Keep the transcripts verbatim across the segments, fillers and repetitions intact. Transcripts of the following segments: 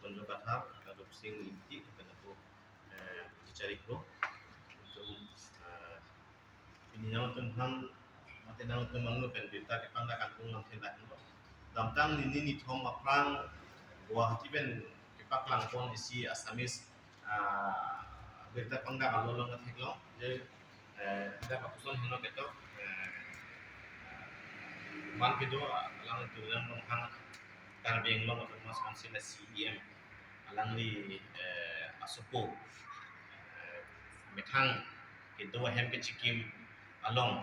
Tonjo Kathar, Rup Sing Ingti, pen ako, eh, Kachari Kro. Itum, eh, pini nangtum aphan, mate nangtum angno pen birta kepangdak kangtung nangthe dak lo. Damtang nini nithom aphrang Guwahati pen kepaklang pon isi Assamese, ah, birta pangdak alo lo nangtheklong. Je, eh, dak apuson heno ketok, eh, man kedo, ah, alang Tuliram Ronghang, Karbi Anglong Autonomous Council a C E M, alangli, eh, asopo, eh, methang kedo ahem kechikim along,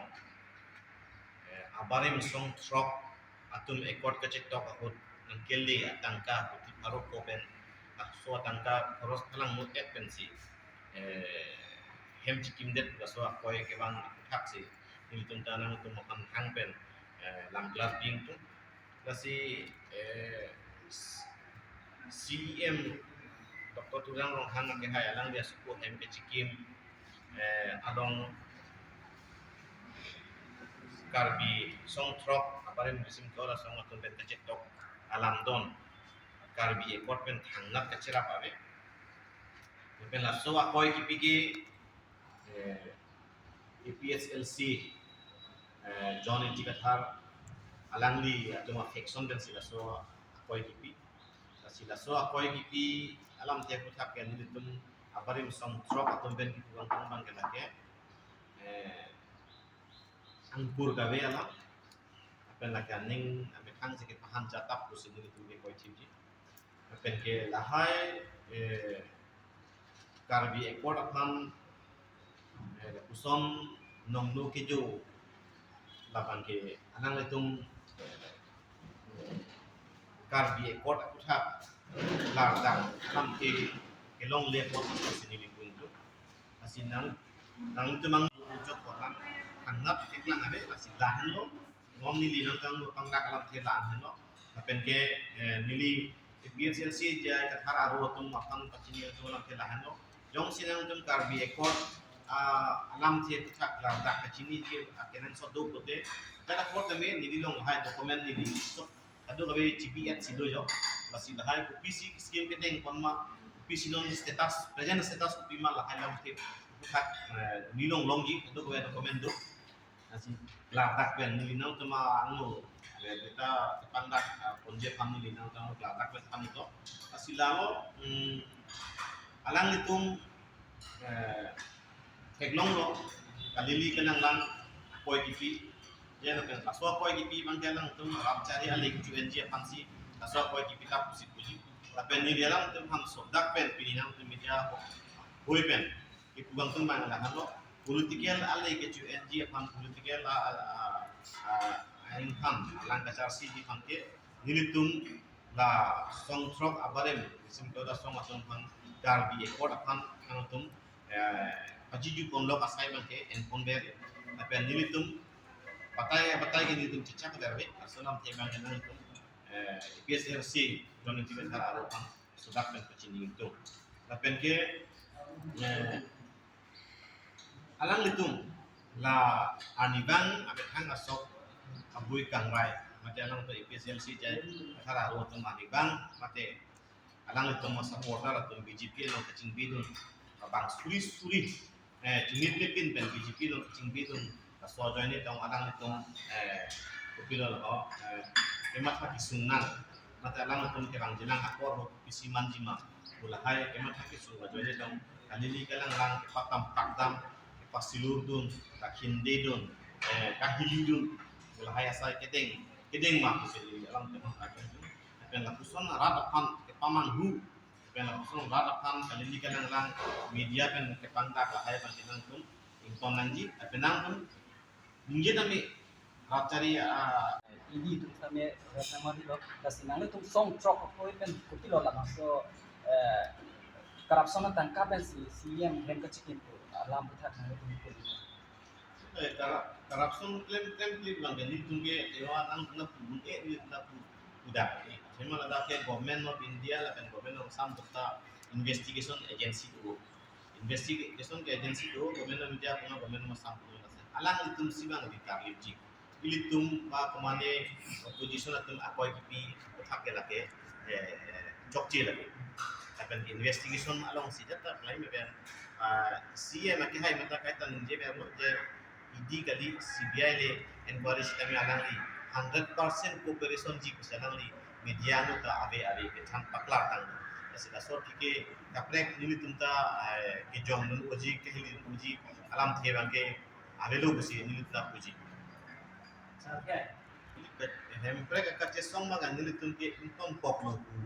eh, abarim song throk atum accord kachetok ahut nangkele atangka kuti pharo ko pen, laso atangka khoros phalang mut et pensi, eh, hem chikimdet laso akoi kevang aputhak si nelitum ta nangtum aphan hang pen, eh, lam klar ding tu. Lasi, eh, C E M Doctor Tuliram Ronghang akehai alangli asopo hem kechikim, eh, along Karbi song throk abarim risim kor asong atum pen kachetok alamdon Karbi Accord pen thangnat kacherap ave. Pen laso akoi kipi ke, eh, A P H L C, eh, John Ingti Kathar alangli atum a faction pensi laso akoi kipi. Lasi laso akoi kipi alamthe aputhak ke nelitum abarim song throk atum pen kipu kangtung abang ke lake, eh, angkur kave alam. Lapen lake aning amethang si kepahan jatap pusi nelitum ke koi thipji. Lapen ke lahai, eh, Karbi Accord aphan, eh, lapuson nongno kejo labang ke anang letum, eh, Karbi Accord aputhak lardang alam ke kelongle apot si nelitum tu. Lasi nang, nangtum mang jok koran hangat eklang ave, lasi lahenlo. Mom neli nangtum pangdak alamthe lahenlo. Lapen ke, eh, neli A P H L C J I Kathar aro atum aphan pachini atum alamthe lahenlo. Jongsi nangtum Karbi Accord, ah, alamthe aputhak lardang kachiniji akenangsot do pulote, kada apot tame neli along lahai document neli so kadokave chibi et si do jo. Lasi lahai O B C scheme kedeng pon ma, O B C along status, present status kopima lahai alamthe aputhak, eh, neli along longji kadokave document do. Lasi ladak pen neli nangtum angno, eh, birta kepangdak, eh, ponji aphan neli nangtum ladak pen phan to. Lasi lalo, hmm, alanglitum, eh, theklonglo, kalili kenanglang akoi kipi. Ya, lapen laso akoi kipi abang ke alangtum Ramchari ale kecho-enji aphansi laso akoi kipi ta pusi puji. Lapen neli alangtum aphan sodak pen pini nangtum media hoi pen kipu abang atum abang lahenlo, political ale kecho-enji aphan political a, a, a, a, ainghan alang kacharsiji aphan ke nelitum la song throk abarim risim kor asong atum aphan Karbi Accord aphan nangtum, eh, pachiju ponlok asai abang ke en ponver. Lapen nelitum batai batai ke nelitum chichak verve, laso alamthe abang ke nangtum, eh, A P H L C John Ingti Kathar aro aphan sodak pen pachini ingtung. Lapen ke, eh, alanglitum la arnivang amethang asok abui kangvai, mate alangtum A P H L C J I Kathar aro atum arnivang mate alanglitum a supporter atum B J P along kachingbidun, abang suri suri, eh, chunit pepin pen B J P along kachingbidun, laso ajoine tong alanglitum, eh, kopilo lo, eh, kematha kesung nang, mate alanglitum kevangji nang akor ho kopisi manji ma pu lahai kematha kesung ajoine tong, kalili kalanglang kepatam pakdam, kepasilur dun, kakhinde dun, eh, kahili dun pu lahai asai kedeng kedeng ma pusi neli alangtum akan. Lapen lapuson rat aphan kepamanghu, lapen lapuson rat aphan kalili kalanglang media pen kepangdak lahai abang ke nangtum ington nangji, lapen nangtum ningje tame Ramchari, ah, idi atum tame rat nangmari lo, lasi nanglitum song throk akoi pen kopilo labangso, eh, corruption atangka pensi C E M hem kachikim pu alam aputhak nanglitum kopilo. Eh, kara-, corruption klem klem klem abang ke nelitum ke ewa nang na pu, eh, neli na pu, pudak, eh. Athema ladak ke Government of India lapen Government of Assam dokta investigation agency do. Investigation ke agency do, Government of India puna Government of Assam puna lasi. Alanglitum si abang di tarlipji. Ilitum ba kemane opposition atum akoi kipi aputhak ke lake, eh, chokche lagi. Lapen investigation alongsi jat ta klem pen, ah, C M akehai mata kaita ningje pen lo je E D kali C B I le inquiry sitame alangli hundred percent cooperation ji pusi alangli media along ta ave ave kethan paklar tang. Lasi laso atheke kaprek nelitum ta, eh, kejong dun oji, kehili dun oji alamthe abang ke avelo pusi nelitum ta puji. Hemprek akachesong abang nelitum ke ingtong kok lo pu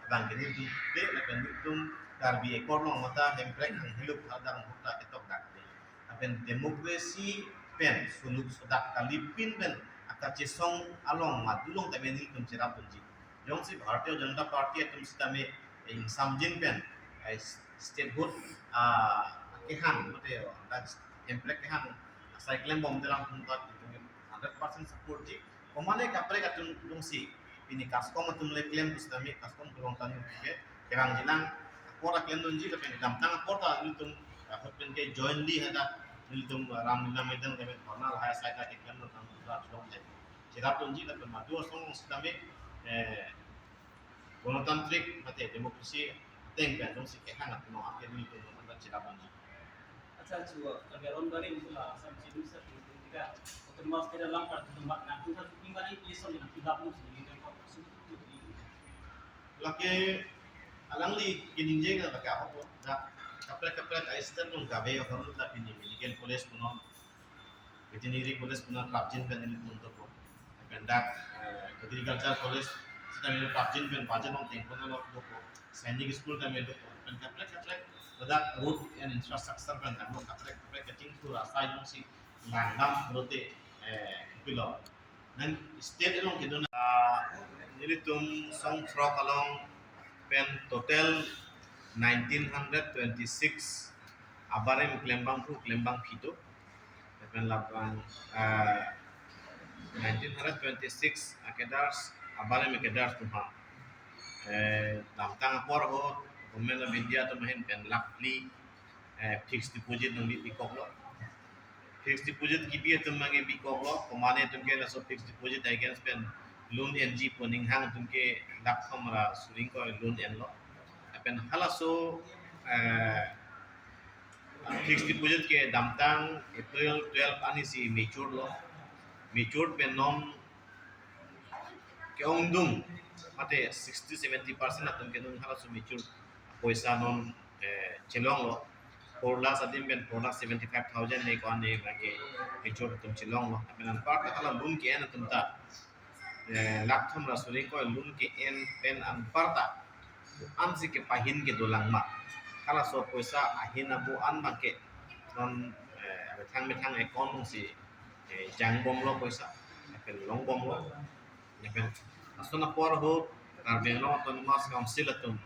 abang ke nelitum ke lapen nelitum Karbi Accord along mata hemprek anghilup hadang hukta ketok dak de. Lapen democracy pen suluk sudak kalipin pen akachesong along madulong tame nelitum cherap dunji. Jongsi Bharatiya Janata Party atum sitame, eh, ingsamjin pen, eh, statehood, ah, kehang, mate, oh, dak hemprek kehang asai klembom de lang atum ta hundred percent support ji. Komane kaprek atum dungsi, pini CASCOM atum le klem pusitame CASCOM kelong tani ke, kerang jilang, apor ta klem dunji, lapen damtang apor ta nelitum, ah, hot pen ke jointly hadak, nelitum, ah, Ramlila Maidan kami formal high side ta keklem dun tang, cherap dunji, lapen madu asong sitame, eh, gonotantrik mate democracy ateng pen jongsi kehang atum aphi nelitum cherap dunji. Acha, chu, Karbi Anglong Barim pu la Assam Chief Minister pu pu tika, autonomous state alam kar tum mak nang tum sa tum bani please som nang tum dap nung sini nang kok su tu tu. Lake alangli kiningje na baka ho da kaprek kaprek ai state nung kave ho ta pini medical college punon, veterinary college punon prapjin pen nelitum dokok. Pen dak, eh, agriculture college sitame prapjin pen budget along tengkon lo dokok. Sainik school tame dokok. Pen kaprek kaprek ladak road and infrastructure pen dak kaprek kaprek kachingthur asai jongsi langdam pulote, eh, pilo. Nang state along kedun, ah, nelitum song throk along pen total nineteen hundred twenty-six abarim klembang phu klembang phito. Lapen labang, ah, nineteen hundred twenty-six akedars, abarim akedars atum ha. Eh, damtang apor ho, Government of India atum ahin pen lakh phli, eh, fixed deposit nangbi bikok lo. Fixed deposit kebi atum abang ke bikok lo, komane atum ke laso fixed deposit against pen loan enji pu aning hang atum ke lakh thom ra suri ingkoi loan enlo. Lapen halaso, eh, fixed deposit ke damtang April twelve arnisi mature lo. Mature pen non ke-ongdung mate sixty seventy percent atum ke non halaso mature poisa non, eh, chelonglo. Four lakhs adim pen four lakh seventy five thousand ne ko-an ne abang ke mature atum chelonglo. Lapen anparta hala loan ke-en atum ta, eh, lakh thom ra suri ingkoi loan ke-en pen anparta ansi kepahin kedolang ma. Halaso poisa ahin abo an abang ke non, eh, methang methang account si, eh, jangbomlo poisa, lapen longbomlo. Lapen lason apor ho Karbi Anglong Autonomous Council atum,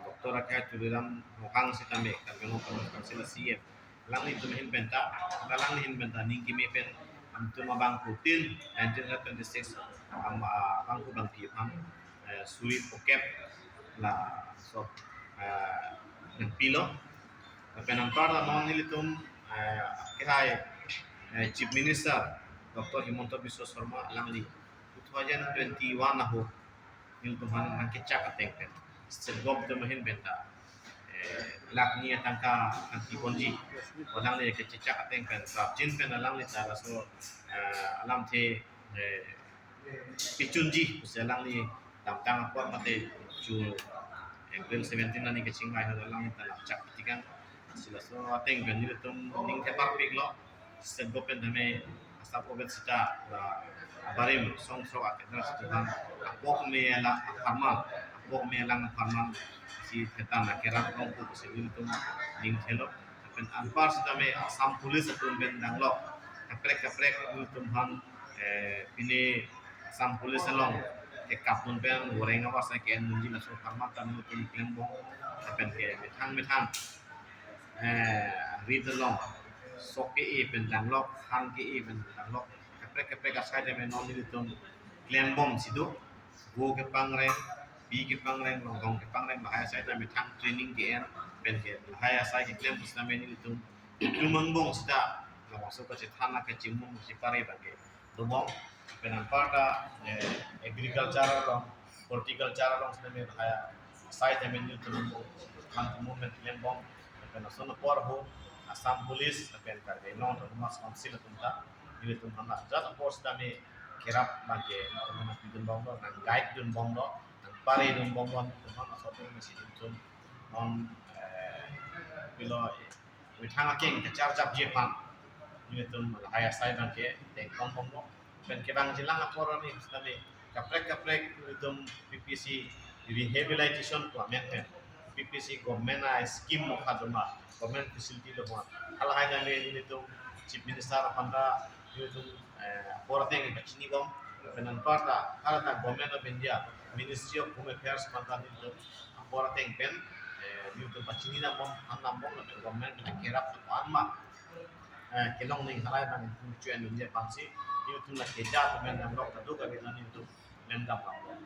Doctor Akhai Tuliram Ronghang sitame Karbi Anglong Autonomous Council C M, alanglitum ahin pen ta, alanglihin pen ta ning keme pen, atum abangphutin nineteen hundred twenty-six, am, ah, abangphu bangpi aphan, eh, suri phokep laso, eh, nangpilo. Lapen anparta non nelitum, eh, kehai, eh, Chief Minister Doctor Himanta Biswa Sarma alangli two thousand twenty-one ahut nelitum aphan nangkechak ateng pen state govt atum ahin pen ta, eh, lakh ni atangka nangpiponji. Alangli kechechak ateng pen prapjin pen alangli ta laso, eh, alamthe, eh, pichunji pusi alangli damtang apor mate chu April seventeen arni kachingvai ahut alangli ta lamchak tikang. Lasi laso ateng pen nelitum ning theparpiklo. State govt pen tame asap obet sita la abarim song throk akedar sita apok me la apharman, apok me lang apharman si thetan akerap long pu pusi nelitum ning thelo. Lapen anpar sitame Assam Police atum pen danglok kaprek kaprek nelitum aphan, eh, pini Assam Police along kekap dun pen goreng awas ke-en dunji laso apharman ta nelitum klembom. Lapen ke methang methang, eh, rit along sok ke-e pen danglok, han ke-e pen danglok, kaprek kaprek asai tame non nelitum klembomsi do. Vo kepangreng, bi kepangreng, longgong kepangreng, lahai asai ta methang training ke-en pen ke lahai asai keklem pusitame nelitum itum angbong sita labangso kachethan kachimung si pare abang ke dobom. Pen anparta, eh, agriculture along, horticulture along sitame lahai Sai tame nelitum bang movement klembom, lapen lason apor ho Assam Police lapen Karbi Anglong Autonomous Council atum ta nelitum aphan ajat apor sitame kerap abangke nelitum aphan pidunbomlo, nang guide dunbomlo, nang pare dunbomlo, nelitum aphan asor atum mesi nelitum non, eh, pilo, methang akeng kacharjapji aphan nelitum lahai asai abangke tengkong bomlo. Pen kevangjilang apor arni sitame kaprek kaprek nelitum P P C rehabilitation pu amen pen P P C government a-scheme mokha doma, government facility doma, halahai tame nelitum Chief Minister aphan ta nelitum, eh, apor ateng pachinibom. Pen anparta halata Government of India, Ministry of Home Affairs aphan ta nelitum apor ateng pen, eh, nelitum pachini dambom, han dambom, lapen government pen kerap ko-an ma, eh, kelong ning halahai abang nelitum chuan dunji aphansi nelitum la keja atum pen damrok kadokave nelitum mendam dambom.